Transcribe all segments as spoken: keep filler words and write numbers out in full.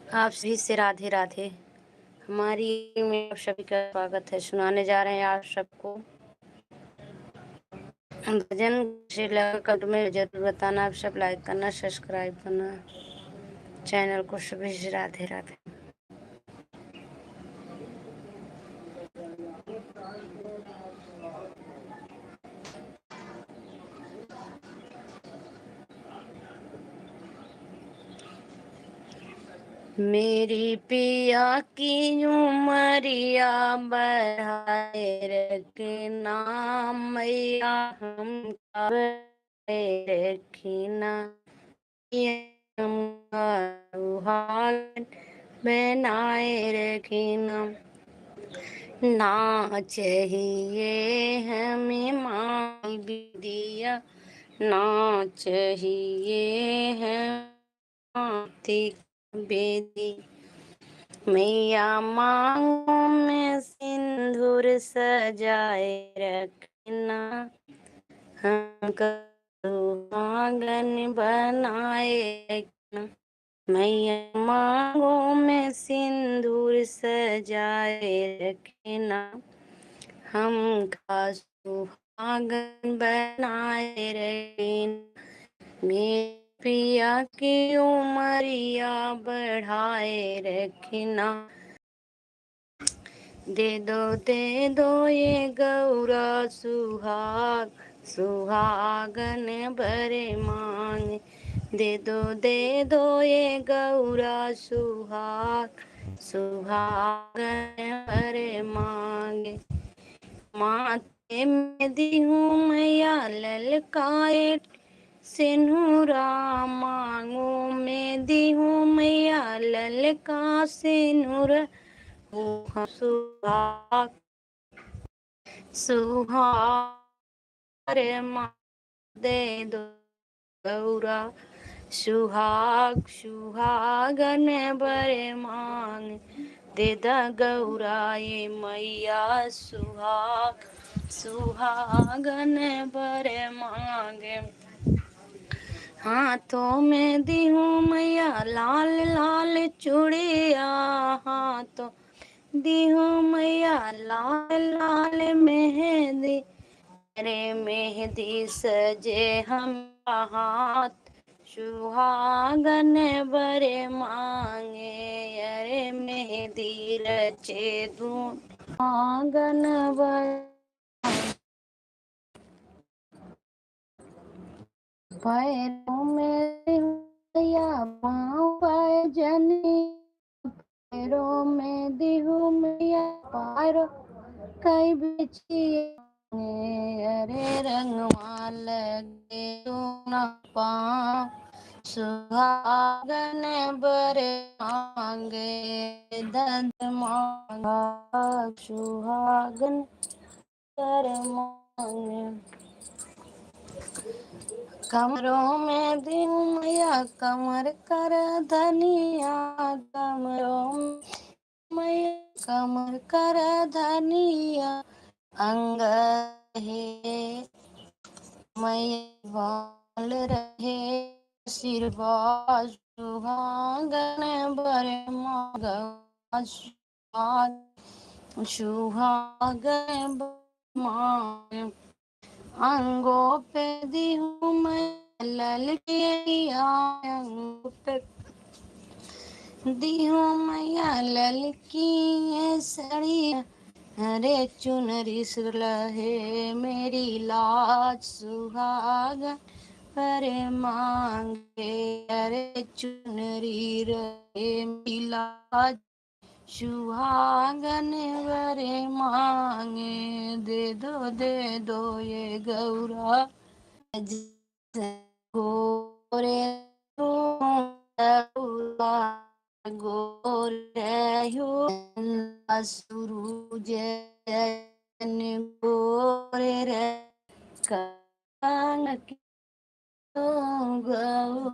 आप सभी से राधे राधे। हमारी में आप सभी का स्वागत है। सुनाने जा रहे हैं आप सबको भजन। कैसे लगा comment में जरूर बताना। आप सब like करना, subscribe करना channel को। सभी से राधे राधे। मेरी पिया की उमरिया बढ़ाए रखना, मैया हमका बढ़ाए रखना, मैया हमका सुहागन बनाए रखना। ना चाहिए हमें मांग बिदिया, ना चाहिए हमें माथे का बिंदी। मैया मांगों में सिंदूर सजाए रखना, हमका सुहागन बनाए रखना। मैया मांगों में सिंदूर सजाए रखना, हमका सुहागन बनाए रखना। मेरे पिया की उमरिया बढ़ाए रखना। दे दो, दे दो ये गौरा सुहाग, सुहागन बरे मांग। दे दो, दे दो ये गौरा सुहाग, सुहागन बरे मांग। माथे में दिहूँ मैया ललकाए सेनुरा, मांगों में दिहूँ मैया ललका सेनुरा। सुहाग, सुहाग रे माँ दे दो गौरा, सुहाग सुहागन बरे मांग। दे दा गौरा ये मैया सुहाग सुहागन बरे मांग। हाथों में दिहूँ मैया लाल लाल चूड़िया, हाथों दिहूँ मैया लाल लाल मेहंदी। अरे मेहंदी सजे हम हाथ, सुहागन बरे मांगे। अरे मेहंदी रचे दूँ सुहागन बरे। पैरों में दिहूँ मैया पाँव पैजनी, पैरों में दिहूँ मैया पारो कई बिछिया। अरे रंगवा लगे दूना पाँव, सुहागन बरे मांगे दद मांगा सुहागन बरे मांगे। कमरों में दिहूँ मैया कमर कर धनिया, कमरों में मैया कमर कर धनिया। अंग हे मैया बाल रहे आशीर्वाद, सुहागन बरे मांगा सुहाग, सुहागन बरे मांग। अंगों पे दिहूँ मैया ललकिया, अंगों पे दिहूँ मैया ललकी ये सड़िया। अरे चुनरी सुलहे मेरी लाज, सुहागन बरे मांगे। अरे चुनरी रहे मेरी लाज, सुहागन बरे मांगे। दे दो, दे दो ये गौरा, गोरे गौरा, गोरे हो सूरज गोरे रे कान की तो गौ-,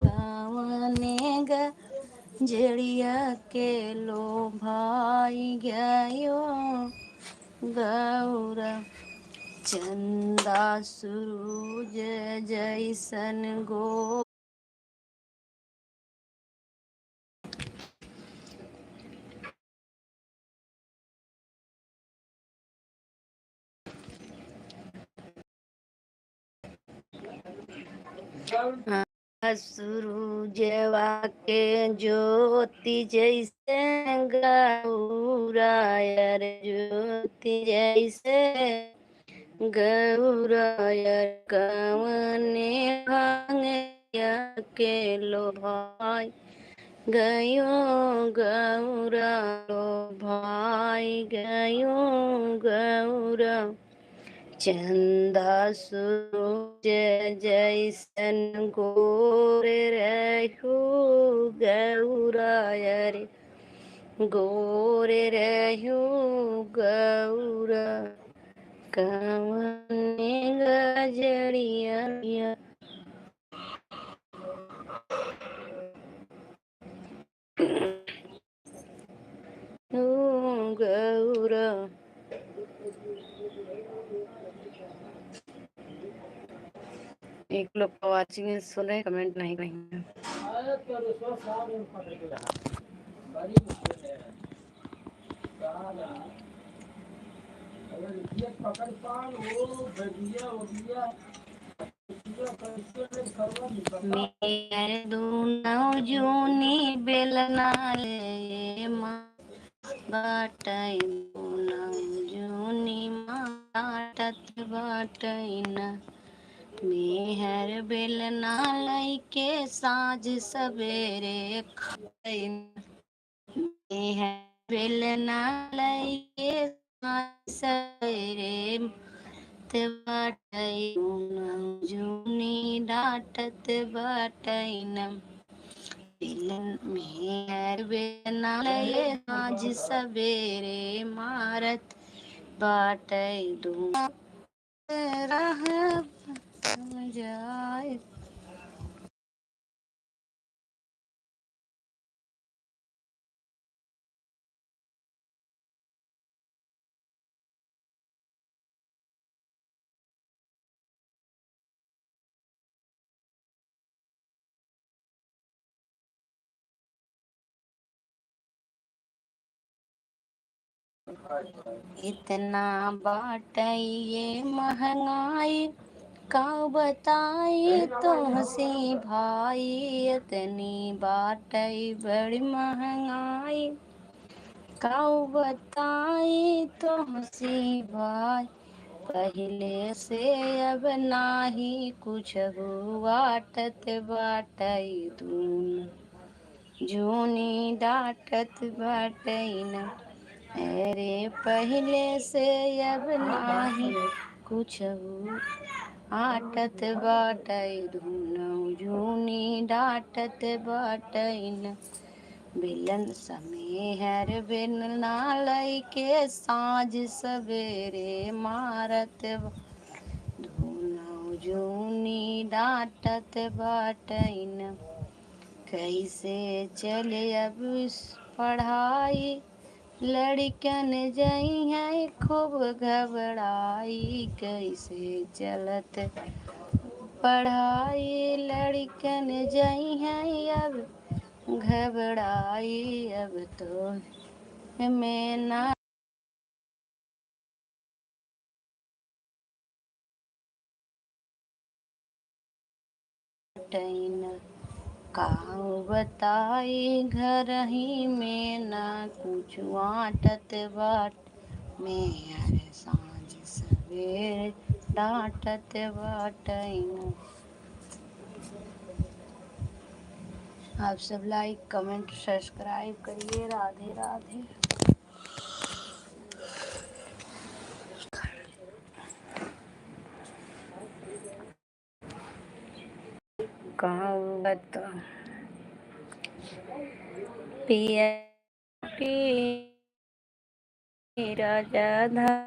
कवने गजरिया के लोभाई गयो गौरा, चंदा सूरज जैसन गो। सूरजवा के ज्योति जैसे गौरा यार, ज्योति जैसे गौरा यार, कवने भांगिया के लोभाई गयो गौरा, लोभाई गयो गौरा। चंदा सूरज जैसन गोर रहू गौरा यार, गोर रहू गौरा, कवने गजरिया ओ गौरा। एक लोग का watching है, सुन रहे, comment नहीं करेंगे। मेहर दूनौ जूनी बेलना ले माँ, बाटै दूनौ जूनी माँ, डाँटत बाटै ना। मेहर बेलना लइके साँझ सबेरे खाए ना। मेहर बेलना लइके साँझ सबेरे मारत बाटै दूनौ जूनी, डाँटत बाटै ना। बेलन मेहर बेलना लइके साँझ सबेरे मारत बाटै दूनौ। रह जाए। इतना बाटै ये महँगाई, का बताई तोहसे भाई, इतनी बाटै बड़ी महँगाई, का बताई तोहसे भाई, पहिले से अब नाहीं कुछहू आटत बाटै दूनौ जूनी, डाँटत बाटै ना। अरे पहिले से अब नाहीं कुछहू आटत बाटै दूनौ जूनी, डाँटत बाटै ना। बेलन मेहर बेलना लइके साँझ सबेरे मारत बा-, दूनौ जूनी, डाँटत बाटै ना। कैसे चले अब पढ़ाई, लड़िकन जइहैं खूब घबड़ाई। कैसे चलत पढ़ाई, लड़िकन जइहैं अब घबड़ाई। अब तो में ना टैन। का बताई घरही में ना कुछ आटत बाट, मेहर साँझ सबेर डाँटत बाटै ना। आप सब like, comment, subscribe करिए। राधे राधे। कहाँ बात पिया पी राजा धन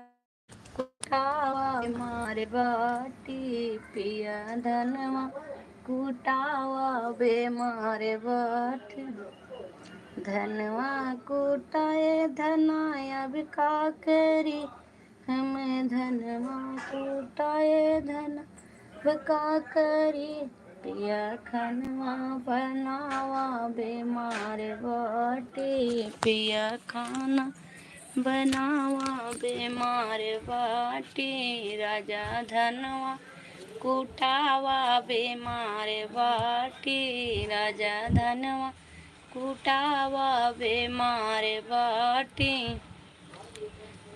कुटावा बेमार बाटी, पिया धनवा कुटावा बेमार बाटी। धनवा कुटाए धना अब का करी, हम धनवा कुटाए धना अब का करी। पिया खनवा बनावा बेमार बाटी, पिया खाना बनावा बेमार बाटी। राजा धनवा कुटावा बेमार बाटी, राजा धनवा कुटावा बेमार बाटी।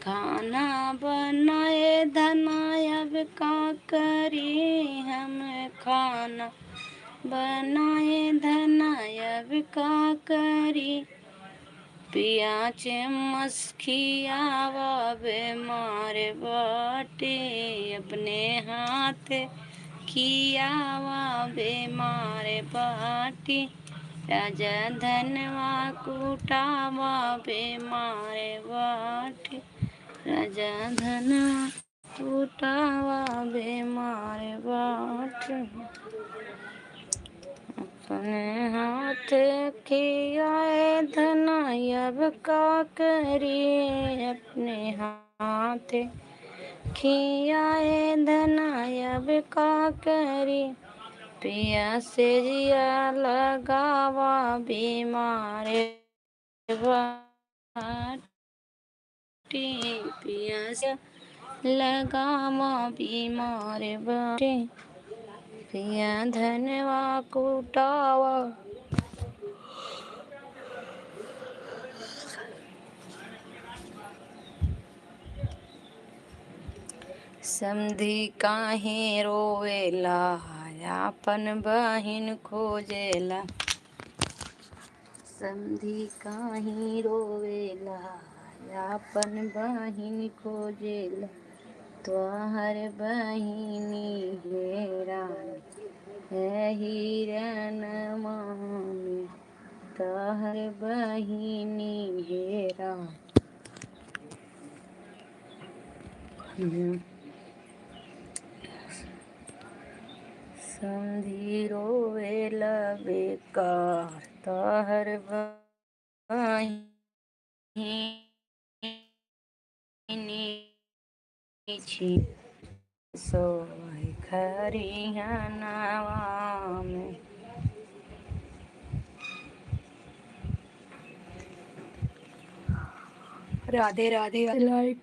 खाना बनाए धना अब का करी हम, खाना बनाए धना अब का करी। पिया चम्मच खियावा बेमार बाटी, अपने हाथ खियावा बेमार बाटी। राजा धनवा कुटावा बेमार बाटी, राजा धनवा कुटावा बेमार बाटी। अपने हाथ खियाए धना अब का करी, अपने हाथ खियाए धना अब का करी। पिया से जिया लगावा बेमार बाटी, पिया से लगावा बेमार बाटी। पिया धनवा कुटावा। समधी काहे रोवेला, आपन बहिन खोजेला। समधी काहे रोवेला, आपन बहिन खोजेला। तोहर बहिनी हेरान है हिरनवा में, तोहर बहिनी हेरान। समधी रोवेला बेकार, तोहर बहिनी छी सोई खरिहनवा में। राधे राधे। Like।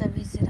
तभी से